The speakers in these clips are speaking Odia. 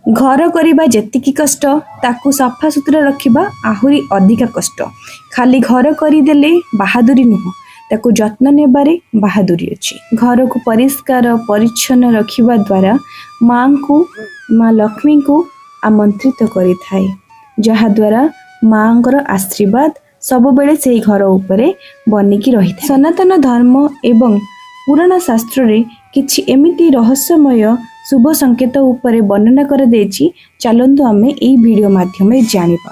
ଘର କରିବା ଯେତିକି କଷ୍ଟ, ତାକୁ ସଫାସୁତୁରା ରଖିବା ଆହୁରି ଅଧିକା କଷ୍ଟ। ଖାଲି ଘର କରିଦେଲେ ବାହାଦୁରୀ ନୁହଁ, ତାକୁ ଯତ୍ନ ନେବାରେ ବାହାଦୁରୀ ଅଛି। ଘରକୁ ପରିଷ୍କାର ପରିଚ୍ଛନ୍ନ ରଖିବା ଦ୍ୱାରା ମାଙ୍କୁ, ମା ଲକ୍ଷ୍ମୀଙ୍କୁ ଆମନ୍ତ୍ରିତ କରିଥାଏ, ଯାହାଦ୍ୱାରା ମାଙ୍କର ଆଶୀର୍ବାଦ ସବୁବେଳେ ସେଇ ଘର ଉପରେ ବନିକି ରହିଥାଏ। ସନାତନ ଧର୍ମ ଏବଂ ପୁରାଣ ଶାସ୍ତ୍ରରେ କିଛି ଏମିତି ରହସ୍ୟମୟ ଶୁଭ ସଂକେତ ଉପରେ ବର୍ଣ୍ଣନା କରାଯାଇଛି। ଚାଲନ୍ତୁ, ଆମେ ଏଇ ଭିଡ଼ିଓ ମାଧ୍ୟମରେ ଜାଣିବା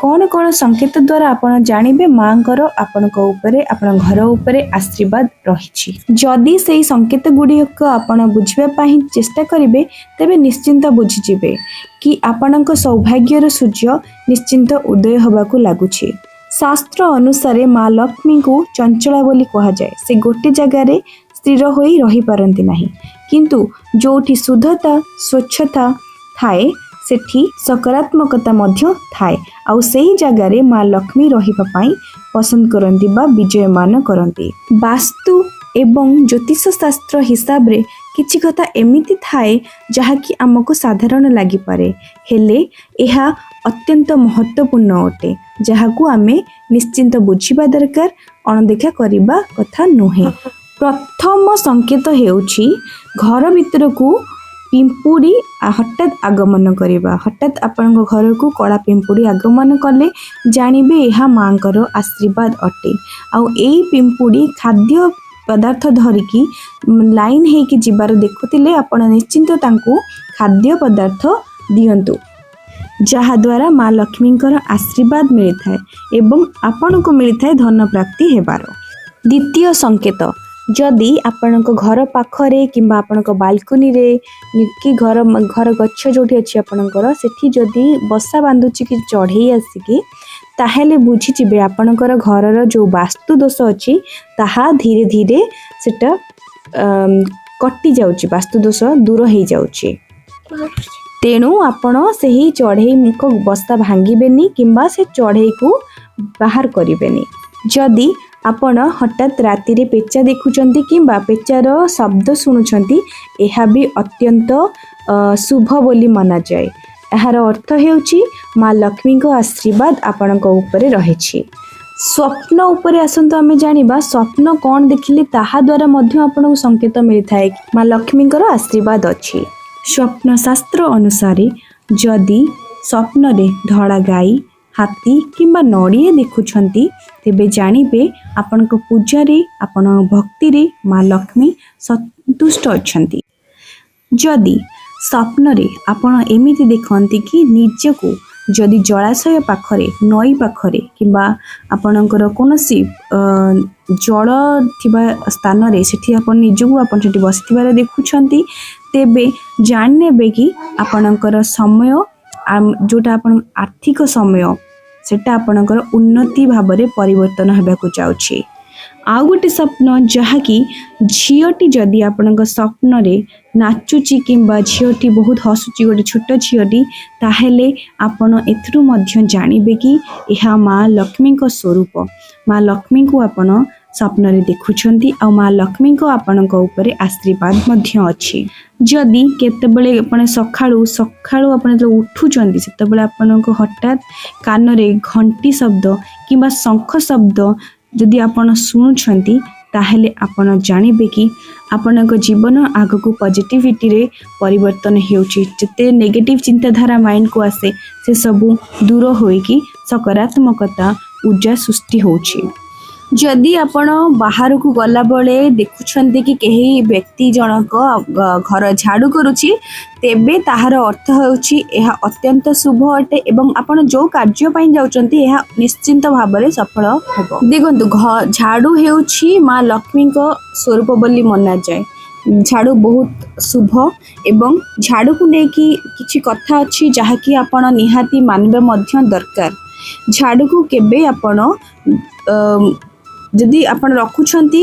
କ'ଣ କ'ଣ ସଂକେତ ଦ୍ୱାରା ଆପଣ ଜାଣିବେ ମାଙ୍କର ଆପଣଙ୍କ ଉପରେ, ଆପଣଙ୍କ ଘର ଉପରେ ଆଶୀର୍ବାଦ ରହିଛି। ଯଦି ସେଇ ସଂକେତ ଗୁଡ଼ିକ ଆପଣ ବୁଝିବା ପାଇଁ ଚେଷ୍ଟା କରିବେ, ତେବେ ନିଶ୍ଚିନ୍ତ ବୁଝିଯିବେ କି ଆପଣଙ୍କ ସୌଭାଗ୍ୟର ସୂର୍ଯ୍ୟ ନିଶ୍ଚିନ୍ତ ଉଦୟ ହେବାକୁ ଲାଗୁଛି। ଶାସ୍ତ୍ର ଅନୁସାରେ ମା ଲକ୍ଷ୍ମୀଙ୍କୁ ଚଞ୍ଚଳା ବୋଲି କୁହାଯାଏ। ସେ ଗୋଟେ ଜାଗାରେ ସ୍ଥିର ହୋଇ ରହିପାରନ୍ତି ନାହିଁ, କିନ୍ତୁ ଯେଉଁଠି ଶୁଦ୍ଧତା, ସ୍ୱଚ୍ଛତା ଥାଏ, ସେଠି ସକାରାତ୍ମକତା ମଧ୍ୟ ଥାଏ ଆଉ ସେଇ ଜାଗାରେ ମା ଲକ୍ଷ୍ମୀ ରହିବା ପାଇଁ ପସନ୍ଦ କରନ୍ତି ବା ବିଜୟମାନ କରନ୍ତି। ବାସ୍ତୁ ଏବଂ ଜ୍ୟୋତିଷ ଶାସ୍ତ୍ର ହିସାବରେ କିଛି କଥା ଏମିତି ଥାଏ, ଯାହାକି ଆମକୁ ସାଧାରଣ ଲାଗିପାରେ, ହେଲେ ଏହା ଅତ୍ୟନ୍ତ ମହତ୍ତ୍ୱପୂର୍ଣ୍ଣ ଅଟେ, ଯାହାକୁ ଆମେ ନିଶ୍ଚିନ୍ତ ବୁଝିବା ଦରକାର, ଅଣଦେଖା କରିବା କଥା ନୁହେଁ। ପ୍ରଥମ ସଂକେତ ହେଉଛି ଘର ଭିତରକୁ ପିମ୍ପୁଡ଼ି ହଠାତ୍ ଆଗମନ କରିବା। ହଠାତ୍ ଆପଣଙ୍କ ଘରକୁ କଳା ପିମ୍ପୁଡ଼ି ଆଗମନ କଲେ ଜାଣିବେ ଏହା ମାଙ୍କର ଆଶୀର୍ବାଦ ଅଟେ। ଆଉ ଏଇ ପିମ୍ପୁଡ଼ି ଖାଦ୍ୟ ପଦାର୍ଥ ଧରିକି ଲାଇନ୍ ହେଇକି ଯିବାର ଦେଖୁଥିଲେ ଆପଣ ନିଶ୍ଚିନ୍ତ ତାଙ୍କୁ ଖାଦ୍ୟ ପଦାର୍ଥ ଦିଅନ୍ତୁ, ଯାହାଦ୍ୱାରା ମା ଲକ୍ଷ୍ମୀଙ୍କର ଆଶୀର୍ବାଦ ମିଳିଥାଏ ଏବଂ ଆପଣଙ୍କୁ ମିଳିଥାଏ ଧନ ପ୍ରାପ୍ତି ହେବାର। ଦ୍ୱିତୀୟ ସଂକେତ, ଯଦି ଆପଣଙ୍କ ଘର ପାଖରେ କିମ୍ବା ଆପଣଙ୍କ ବାଲକୁନିରେ କି ଘର ଗଛ ଯେଉଁଠି ଅଛି ଆପଣଙ୍କର, ସେଠି ଯଦି ବସା ବାନ୍ଧୁଛି କି ଚଢ଼େଇ ଆସିକି, ତାହେଲେ ବୁଝିଯିବେ ଆପଣଙ୍କର ଘରର ଯେଉଁ ବାସ୍ତୁ ଦୋଷ ଅଛି, ତାହା ଧୀରେ ଧୀରେ ସେଟା କଟି ଯାଉଛି, ବାସ୍ତୁ ଦୋଷ ଦୂର ହେଇଯାଉଛି। ତେଣୁ ଆପଣ ସେହି ଚଢ଼େଇଙ୍କ ବସା ଭାଙ୍ଗିବେନି କିମ୍ବା ସେ ଚଢ଼େଇକୁ ବାହାର କରିବେନି। ଯଦି ଆପଣ ହଠାତ୍ ରାତିରେ ପେଚା ଦେଖୁଛନ୍ତି କିମ୍ବା ପେଚାର ଶବ୍ଦ ଶୁଣୁଛନ୍ତି, ଏହା ବି ଅତ୍ୟନ୍ତ ଶୁଭ ବୋଲି ମନାଯାଏ। ଏହାର ଅର୍ଥ ହେଉଛି ମା ଲକ୍ଷ୍ମୀଙ୍କ ଆଶୀର୍ବାଦ ଆପଣଙ୍କ ଉପରେ ରହିଛି। ସ୍ୱପ୍ନ ଉପରେ ଆସନ୍ତୁ ଆମେ ଜାଣିବା, ସ୍ୱପ୍ନ କ'ଣ ଦେଖିଲେ ତାହା ଦ୍ୱାରା ମଧ୍ୟ ଆପଣଙ୍କୁ ସଂକେତ ମିଳିଥାଏ ମା ଲକ୍ଷ୍ମୀଙ୍କର ଆଶୀର୍ବାଦ ଅଛି। ସ୍ୱପ୍ନ ଶାସ୍ତ୍ର ଅନୁସାରେ ଯଦି ସ୍ୱପ୍ନରେ ଧଳା ଗାଈ, ହାତୀ କିମ୍ବା ନଡ଼ିଆ ଦେଖୁଛନ୍ତି, ତେବେ ଜାଣିବେ ଆପଣଙ୍କ ପୂଜାରେ, ଆପଣଙ୍କ ଭକ୍ତିରେ ମା ଲକ୍ଷ୍ମୀ ସନ୍ତୁଷ୍ଟ ଅଛନ୍ତି। ଯଦି ସ୍ୱପ୍ନରେ ଆପଣ ଏମିତି ଦେଖନ୍ତି କି ନିଜକୁ ଯଦି ଜଳାଶୟ ପାଖରେ, ନଈ ପାଖରେ କିମ୍ବା ଆପଣଙ୍କର କୌଣସି ଜଳ ଥିବା ସ୍ଥାନରେ ସେଠି ଆପଣ ନିଜକୁ ଆପଣ ସେଠି ବସିଥିବାର ଦେଖୁଛନ୍ତି, ତେବେ ଜାଣିନେବେ କି ଆପଣଙ୍କର ସମୟ, ଯେଉଁଟା ଆପଣ ଆର୍ଥିକ ସମୟ, ସେଟା ଆପଣଙ୍କର ଉନ୍ନତି ଭାବରେ ପରିବର୍ତ୍ତନ ହେବାକୁ ଯାଉଛି। ଆଉ ଗୋଟେ ସ୍ୱପ୍ନ, ଯାହାକି ଝିଅଟି ଯଦି ଆପଣଙ୍କ ସ୍ୱପ୍ନରେ ନାଚୁଛି କିମ୍ବା ଝିଅଟି ବହୁତ ହସୁଛି, ଗୋଟେ ଛୋଟ ଝିଅଟି, ତାହେଲେ ଆପଣ ଏଥିରୁ ମଧ୍ୟ ଜାଣିବେ କି ଏହା ମା ଲକ୍ଷ୍ମୀଙ୍କ ସ୍ୱରୂପ। ମା ଲକ୍ଷ୍ମୀଙ୍କୁ ଆପଣ ସ୍ୱପ୍ନରେ ଦେଖୁଛନ୍ତି ଆଉ ମା ଲକ୍ଷ୍ମୀଙ୍କ ଆପଣଙ୍କ ଉପରେ ଆଶୀର୍ବାଦ ମଧ୍ୟ ଅଛି। ଯଦି କେତେବେଳେ ଆପଣ ସକାଳୁ ସକାଳୁ ଆପଣ ଯେତେବେଳେ ଉଠୁଛନ୍ତି, ସେତେବେଳେ ଆପଣଙ୍କୁ ହଠାତ୍ କାନରେ ଘଣ୍ଟି ଶବ୍ଦ କିମ୍ବା ଶଙ୍ଖ ଶବ୍ଦ ଯଦି ଆପଣ ଶୁଣୁଛନ୍ତି, ତାହେଲେ ଆପଣ ଜାଣିବେ କି ଆପଣଙ୍କ ଜୀବନ ଆଗକୁ ପଜିଟିଭିଟିରେ ପରିବର୍ତ୍ତନ ହେଉଛି। ଯେତେ ନେଗେଟିଭ୍ ଚିନ୍ତାଧାରା ମାଇଣ୍ଡକୁ ଆସେ, ସେସବୁ ଦୂର ହୋଇକି ସକାରାତ୍ମକତା ଉର୍ଜା ସୃଷ୍ଟି ହେଉଛି। ଯଦି ଆପଣ ବାହାରକୁ ଗଲାବେଳେ ଦେଖୁଛନ୍ତି କି କେହି ବ୍ୟକ୍ତି ଜଣକ ଘର ଝାଡ଼ୁ କରୁଛି, ତେବେ ତାହାର ଅର୍ଥ ହେଉଛି ଏହା ଅତ୍ୟନ୍ତ ଶୁଭ ଅଟେ ଏବଂ ଆପଣ ଯେଉଁ କାର୍ଯ୍ୟ ପାଇଁ ଯାଉଛନ୍ତି, ଏହା ନିଶ୍ଚିନ୍ତ ଭାବରେ ସଫଳ ହେବ। ଦେଖନ୍ତୁ, ଝାଡ଼ୁ ହେଉଛି ମା ଲକ୍ଷ୍ମୀଙ୍କ ସ୍ୱରୂପ ବୋଲି ମନାଯାଏ। ଝାଡ଼ୁ ବହୁତ ଶୁଭ ଏବଂ ଝାଡ଼ୁକୁ ନେଇକି କିଛି କଥା ଅଛି, ଯାହାକି ଆପଣ ନିହାତି ମାନିବା ମଧ୍ୟ ଦରକାର। ଝାଡ଼ୁକୁ କେବେ ଆପଣ ଯଦି ଆପଣ ରଖୁଛନ୍ତି,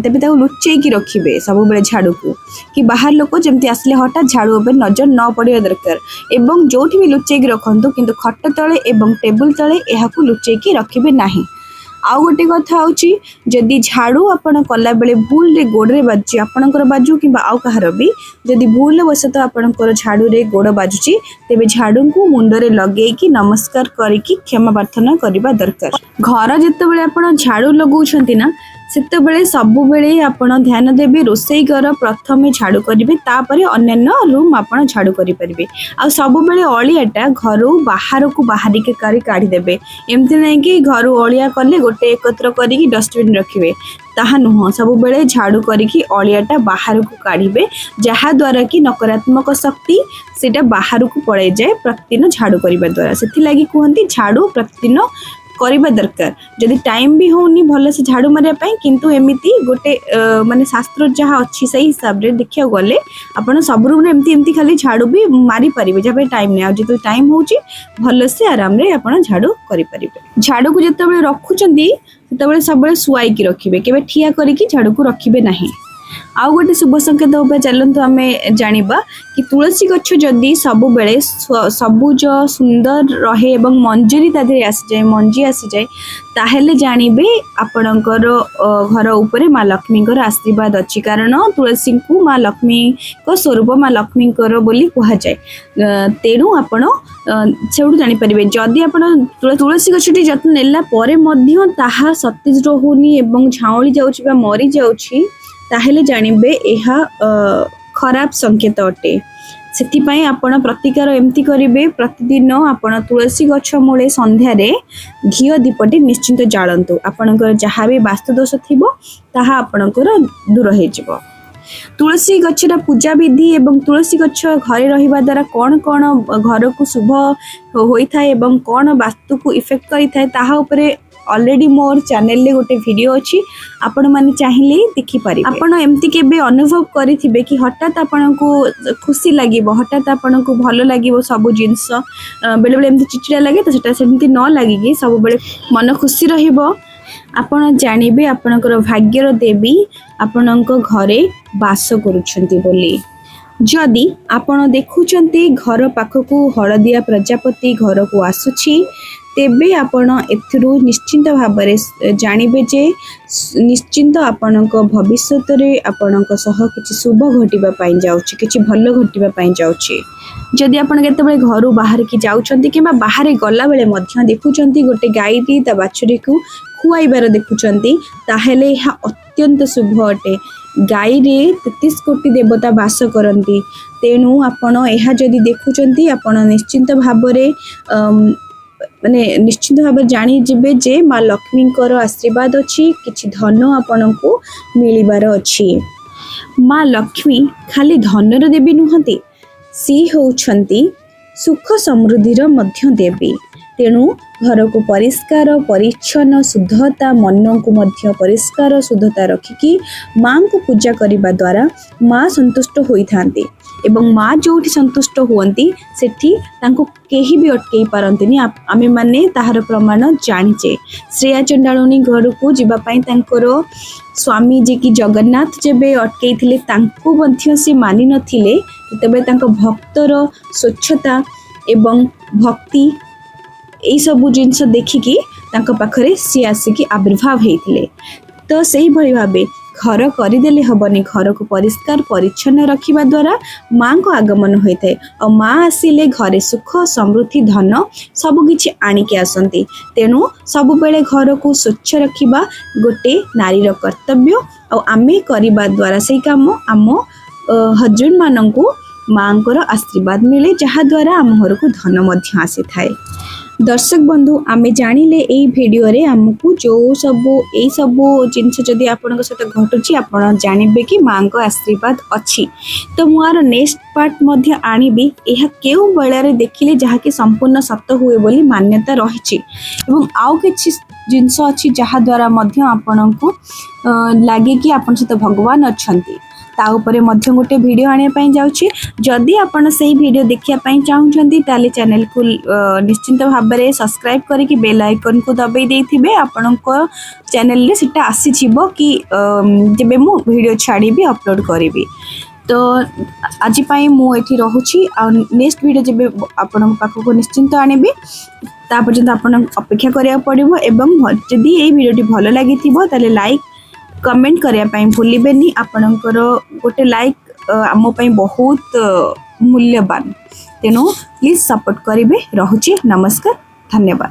ତେବେ ତାକୁ ଲୁଚେଇକି ରଖିବେ ସବୁବେଳେ ଝାଡ଼ୁକୁ, କି ବାହାର ଲୋକ ଯେମିତି ଆସିଲେ ହଠାତ୍ ଝାଡ଼ୁ ଉପରେ ନଜର ନ ପଡ଼ିବା ଦରକାର। ଏବଂ ଯେଉଁଠି ବି ଲୁଚେଇକି ରଖନ୍ତୁ, କିନ୍ତୁ ଖଟ ତଳେ ଏବଂ ଟେବୁଲ ତଳେ ଏହାକୁ ଲୁଚେଇକି ରଖିବେ ନାହିଁ। ଆଉ ଗୋଟେ କଥା ହେଉଛି, ଯଦି ଝାଡ଼ୁ ଆପଣ କଲାବେଳେ ଭୁଲରେ ଗୋଡ଼ରେ ବାଜୁଛି, ଆପଣଙ୍କର ବାଜୁ କିମ୍ବା ଆଉ କାହାର ବି, ଯଦି ଭୁଲ ବଶତଃ ଆପଣଙ୍କର ଝାଡ଼ୁରେ ଗୋଡ଼ ବାଜୁଛି, ତେବେ ଝାଡ଼ୁଙ୍କୁ ମୁଣ୍ଡରେ ଲଗେଇକି ନମସ୍କାର କରିକି କ୍ଷମା ପ୍ରାର୍ଥନା କରିବା ଦରକାର। ଘର ଯେତେବେଳେ ଆପଣ ଝାଡ଼ୁ ଲଗାଉଛନ୍ତି ନା, ସେତେବେଳେ ସବୁବେଳେ ଆପଣ ଧ୍ୟାନ ଦେବେ, ରୋଷେଇ ଘର ପ୍ରଥମେ ଝାଡ଼ୁ କରିବେ, ତାପରେ ଅନ୍ୟାନ୍ୟ ରୁମ୍ ଆପଣ ଝାଡ଼ୁ କରିପାରିବେ। ଆଉ ସବୁବେଳେ ଅଳିଆଟା ଘରୁ ବାହାରକୁ ବାହାରିକି କରି କାଢ଼ିଦେବେ। ଏମିତି ନାହିଁ କି ଘରୁ ଅଳିଆ କଲେ ଗୋଟେ ଏକତ୍ର କରିକି ଡଷ୍ଟବିନ୍ ରଖିବେ, ତାହା ନୁହଁ। ସବୁବେଳେ ଝାଡ଼ୁ କରିକି ଅଳିଆଟା ବାହାରକୁ କାଢ଼ିବେ, ଯାହାଦ୍ୱାରା କି ନକାରାତ୍ମକ ଶକ୍ତି ସେଇଟା ବାହାରକୁ ପଳାଇଯାଏ ପ୍ରତିଦିନ ଝାଡ଼ୁ କରିବା ଦ୍ୱାରା। ସେଥିଲାଗି କୁହନ୍ତି ଝାଡ଼ୁ ପ୍ରତିଦିନ କରିବା ଦରକାର। ଯଦି ଟାଇମ୍ ବି ହେଉନି ଭଲସେ ଝାଡ଼ୁ ମାରିବା ପାଇଁ, କିନ୍ତୁ ଏମିତି ଗୋଟେ ମାନେ ଶାସ୍ତ୍ର ଯାହା ଅଛି ସେଇ ହିସାବରେ ଦେଖିବାକୁ ଗଲେ ଆପଣ ସବୁ ରୁମ୍ରେ ଏମିତି ଏମିତି ଖାଲି ଝାଡ଼ୁ ବି ମାରିପାରିବେ, ଯାହା ପାଇଁ ଟାଇମ୍ ନାହିଁ। ଆଉ ଯେତେବେଳେ ଟାଇମ୍ ହେଉଛି, ଭଲସେ ଆରାମରେ ଆପଣ ଝାଡ଼ୁ କରିପାରିବେ। ଝାଡ଼ୁକୁ ଯେତେବେଳେ ରଖୁଛନ୍ତି, ସେତେବେଳେ ସବୁବେଳେ ଶୁଆଇକି ରଖିବେ, କେବେ ଠିଆ କରିକି ଝାଡ଼ୁକୁ ରଖିବେ ନାହିଁ। ଆଉ ଗୋଟେ ଶୁଭ ସଂକେତ ଉପରେ ଚାଲନ୍ତୁ ଆମେ ଜାଣିବା କି ତୁଳସୀ ଗଛ ଯଦି ସବୁବେଳେ ସବୁଜ ସୁନ୍ଦର ରହେ ଏବଂ ମଞ୍ଜରୀ ତା ଦେହରେ ଆସିଯାଏ, ମଞ୍ଜି ଆସିଯାଏ, ତାହେଲେ ଜାଣିବେ ଆପଣଙ୍କର ଘର ଉପରେ ମା ଲକ୍ଷ୍ମୀଙ୍କର ଆଶୀର୍ବାଦ ଅଛି। କାରଣ ତୁଳସୀଙ୍କୁ ମା ଲକ୍ଷ୍ମୀଙ୍କ ସ୍ୱରୂପ, ମା ଲକ୍ଷ୍ମୀଙ୍କର ବୋଲି କୁହାଯାଏ। ତେଣୁ ଆପଣ ସେଇଠୁ ଜାଣିପାରିବେ। ଯଦି ଆପଣ ତୁଳସୀ ଗଛଟି ଯତ୍ନ ନେଲା ପରେ ମଧ୍ୟ ତାହା ସତେଜ ରହୁନି ଏବଂ ଝାଉଁଳି ଯାଉଛି ବା ମରିଯାଉଛି, ତାହେଲେ ଜାଣିବେ ଏହା ଖରାପ ସଂକେତ ଅଟେ। ସେଥିପାଇଁ ଆପଣ ପ୍ରତିକାର ଏମିତି କରିବେ, ପ୍ରତିଦିନ ଆପଣ ତୁଳସୀ ଗଛ ମୂଳେ ସନ୍ଧ୍ୟାରେ ଘିଅ ଦୀପଟି ନିଶ୍ଚିନ୍ତ ଜାଳନ୍ତୁ। ଆପଣଙ୍କର ଯାହା ବି ବାସ୍ତୁଦୋଷ ଥିବ, ତାହା ଆପଣଙ୍କର ଦୂର ହେଇଯିବ। ତୁଳସୀ ଗଛର ପୂଜା ବିଧି ଏବଂ ତୁଳସୀ ଗଛ ଘରେ ରହିବା ଦ୍ୱାରା କ'ଣ କ'ଣ ଘରକୁ ଶୁଭ ହୋଇଥାଏ ଏବଂ କ'ଣ ବାସ୍ତୁକୁ ଇଫେକ୍ଟ କରିଥାଏ, ତାହା ଉପରେ ଅଲରେଡ଼ି ମୋର ଚ୍ୟାନେଲରେ ଗୋଟେ ଭିଡ଼ିଓ ଅଛି, ଆପଣମାନେ ଚାହିଁଲେ ଦେଖିପାରିବେ। ଆପଣ ଏମିତି କେବେ ଅନୁଭବ କରିଥିବେ କି ହଠାତ୍ ଆପଣଙ୍କୁ ଖୁସି ଲାଗିବ, ହଠାତ୍ ଆପଣଙ୍କୁ ଭଲ ଲାଗିବ ସବୁ ଜିନିଷ, ବେଳେବେଳେ ଏମିତି ଚିଡ଼ଚିଡ଼ା ଲାଗେ। ତ ସେଟା ସେମିତି ନ ଲାଗିକି ସବୁବେଳେ ମନ ଖୁସି ରହିବ, ଆପଣ ଜାଣିବେ ଆପଣଙ୍କର ଭାଗ୍ୟର ଦେବୀ ଆପଣଙ୍କ ଘରେ ବାସ କରୁଛନ୍ତି ବୋଲି। ଯଦି ଆପଣ ଦେଖୁଛନ୍ତି ଘର ପାଖକୁ ହଳଦିଆ ପ୍ରଜାପତି ଘରକୁ ଆସୁଛି, ତେବେ ଆପଣ ଏଥିରୁ ନିଶ୍ଚିନ୍ତ ଭାବରେ ଜାଣିବେ ଯେ ନିଶ୍ଚିନ୍ତ ଆପଣଙ୍କ ଭବିଷ୍ୟତରେ ଆପଣଙ୍କ ସହ କିଛି ଶୁଭ ଘଟିବା ପାଇଁ ଯାଉଛି, କିଛି ଭଲ ଘଟିବା ପାଇଁ ଯାଉଛି। ଯଦି ଆପଣ କେତେବେଳେ ଘରୁ ବାହାରିକି ଯାଉଛନ୍ତି କିମ୍ବା ବାହାରେ ଗଲାବେଳେ ମଧ୍ୟ ଦେଖୁଛନ୍ତି ଗୋଟେ ଗାଈଟି ତା ବାଛୁରୀକୁ ଖୁଆଇବାର ଦେଖୁଛନ୍ତି, ତାହେଲେ ଏହା ଅତ୍ୟନ୍ତ ଶୁଭ ଅଟେ। ଗାଈରେ 33 କୋଟି ଦେବତା ବାସ କରନ୍ତି। ତେଣୁ ଆପଣ ଏହା ଯଦି ଦେଖୁଛନ୍ତି, ଆପଣ ନିଶ୍ଚିନ୍ତ ଭାବରେ ମାନେ ନିଶ୍ଚିନ୍ତ ଭାବରେ ଜାଣିଯିବେ ଯେ ମା ଲକ୍ଷ୍ମୀଙ୍କର ଆଶୀର୍ବାଦ ଅଛି, କିଛି ଧନ ଆପଣଙ୍କୁ ମିଳିବାର ଅଛି। ମା ଲକ୍ଷ୍ମୀ ଖାଲି ଧନର ଦେବୀ ନୁହନ୍ତି, ସିଏ ହେଉଛନ୍ତି ସୁଖ ସମୃଦ୍ଧିର ମଧ୍ୟ ଦେବୀ। ତେଣୁ ଘରକୁ ପରିଷ୍କାର ପରିଚ୍ଛନ୍ନ, ଶୁଦ୍ଧତା, ମନକୁ ମଧ୍ୟ ପରିଷ୍କାର ଶୁଦ୍ଧତା ରଖିକି ମାଙ୍କୁ ପୂଜା କରିବା ଦ୍ୱାରା ମା ସନ୍ତୁଷ୍ଟ ହୋଇଥାନ୍ତି ଏବଂ ମା ଯେଉଁଠି ସନ୍ତୁଷ୍ଟ ହୁଅନ୍ତି, ସେଠି ତାଙ୍କୁ କେହି ବି ଅଟକେଇ ପାରନ୍ତିନି। ଆମେମାନେ ତାହାର ପ୍ରମାଣ ଜାଣିଛେ। ଶ୍ରେୟା ଚଣ୍ଡାଳୁଣୀ ଘରକୁ ଯିବା ପାଇଁ ତାଙ୍କର ସ୍ୱାମୀ ଯିଏକି ଜଗନ୍ନାଥ ଯେବେ ଅଟକେଇଥିଲେ, ତାଙ୍କୁ ମଧ୍ୟ ସେ ମାନିନଥିଲେ। ସେତେବେଳେ ତାଙ୍କ ଭକ୍ତର ସ୍ୱଚ୍ଛତା ଏବଂ ଭକ୍ତି ଏଇସବୁ ଜିନିଷ ଦେଖିକି ତାଙ୍କ ପାଖରେ ସିଏ ଆସିକି ଆବିର୍ଭାବ ହେଇଥିଲେ। ତ ସେଇଭଳି ଭାବେ ଘର କରିଦେଲେ ହେବନି, ଘରକୁ ପରିଷ୍କାର ପରିଚ୍ଛନ୍ନ ରଖିବା ଦ୍ୱାରା ମାଙ୍କ ଆଗମନ ହୋଇଥାଏ। ଆଉ ମା ଆସିଲେ ଘରେ ସୁଖ ସମୃଦ୍ଧି, ଧନ ସବୁକିଛି ଆଣିକି ଆସନ୍ତି। ତେଣୁ ସବୁବେଳେ ଘରକୁ ସ୍ୱଚ୍ଛ ରଖିବା ଗୋଟେ ନାରୀର କର୍ତ୍ତବ୍ୟ। ଆଉ ଆମେ କରିବା ଦ୍ୱାରା ସେଇ କାମ ଆମ ହଜବେଣ୍ଡମାନଙ୍କୁ ମାଙ୍କର ଆଶୀର୍ବାଦ ମିଳେ, ଯାହାଦ୍ୱାରା ଆମ ଘରକୁ ଧନ ମଧ୍ୟ ଆସିଥାଏ। ଦର୍ଶକ ବନ୍ଧୁ, ଆମେ ଜାଣିଲେ ଏଇ ଭିଡ଼ିଓରେ ଆମକୁ ଯେଉଁ ସବୁ ଏଇସବୁ ଜିନିଷ ଯଦି ଆପଣଙ୍କ ସହିତ ଘଟୁଛି, ଆପଣ ଜାଣିବେ କି ମାଙ୍କ ଆଶୀର୍ବାଦ ଅଛି। ତ ମୁଁ ଆର ନେକ୍ସଟ ପାର୍ଟ ମଧ୍ୟ ଆଣିବି, ଏହା କେଉଁ ବେଳାରେ ଦେଖିଲେ ଯାହାକି ସମ୍ପୂର୍ଣ୍ଣ ସତ ହୁଏ ବୋଲି ମାନ୍ୟତା ରହିଛି ଏବଂ ଆଉ କିଛି ଜିନିଷ ଅଛି ଯାହାଦ୍ୱାରା ମଧ୍ୟ ଆପଣଙ୍କୁ ଲାଗେ କି ଆପଣଙ୍କ ସହିତ ଭଗବାନ ଅଛନ୍ତି, ତା ଉପରେ ମଧ୍ୟ ଗୋଟେ ଭିଡ଼ିଓ ଆଣିବା ପାଇଁ ଯାଉଛି। ଯଦି ଆପଣ ସେଇ ଭିଡ଼ିଓ ଦେଖିବା ପାଇଁ ଚାହୁଁଛନ୍ତି, ତାହେଲେ ଚ୍ୟାନେଲକୁ ନିଶ୍ଚିନ୍ତ ଭାବରେ ସବସ୍କ୍ରାଇବ୍ କରିକି ବେଲ୍ ଆଇକନ୍କୁ ଦବାଇ ଦେଇଥିବେ। ଆପଣଙ୍କ ଚ୍ୟାନେଲରେ ସେଟା ଆସିଯିବ କି ଯେବେ ମୁଁ ଭିଡ଼ିଓ ଛାଡ଼ିବି, ଅପଲୋଡ଼ କରିବି। ତ ଆଜି ପାଇଁ ମୁଁ ଏଠି ରହୁଛି। ଆଉ ନେକ୍ସଟ ଭିଡ଼ିଓ ଯେବେ ଆପଣଙ୍କ ପାଖକୁ ନିଶ୍ଚିନ୍ତ ଆଣିବି। ତା ପର୍ଯ୍ୟନ୍ତ ଆପଣ ଅପେକ୍ଷା କରିବାକୁ ପଡ଼ିବ। ଏବଂ ଯଦି ଏଇ ଭିଡ଼ିଓଟି ଭଲ ଲାଗିଥିବ, ତାହେଲେ ଲାଇକ୍, କମେଣ୍ଟ କରିବା ପାଇଁ ଭୁଲିବେନି। ଆପଣଙ୍କର ଗୋଟେ ଲାଇକ୍ ଆମ ପାଇଁ ବହୁତ ମୂଲ୍ୟବାନ, ତେଣୁ ପ୍ଲିଜ୍ ସପୋର୍ଟ କରିବେ। ରହୁଛି, ନମସ୍କାର, ଧନ୍ୟବାଦ।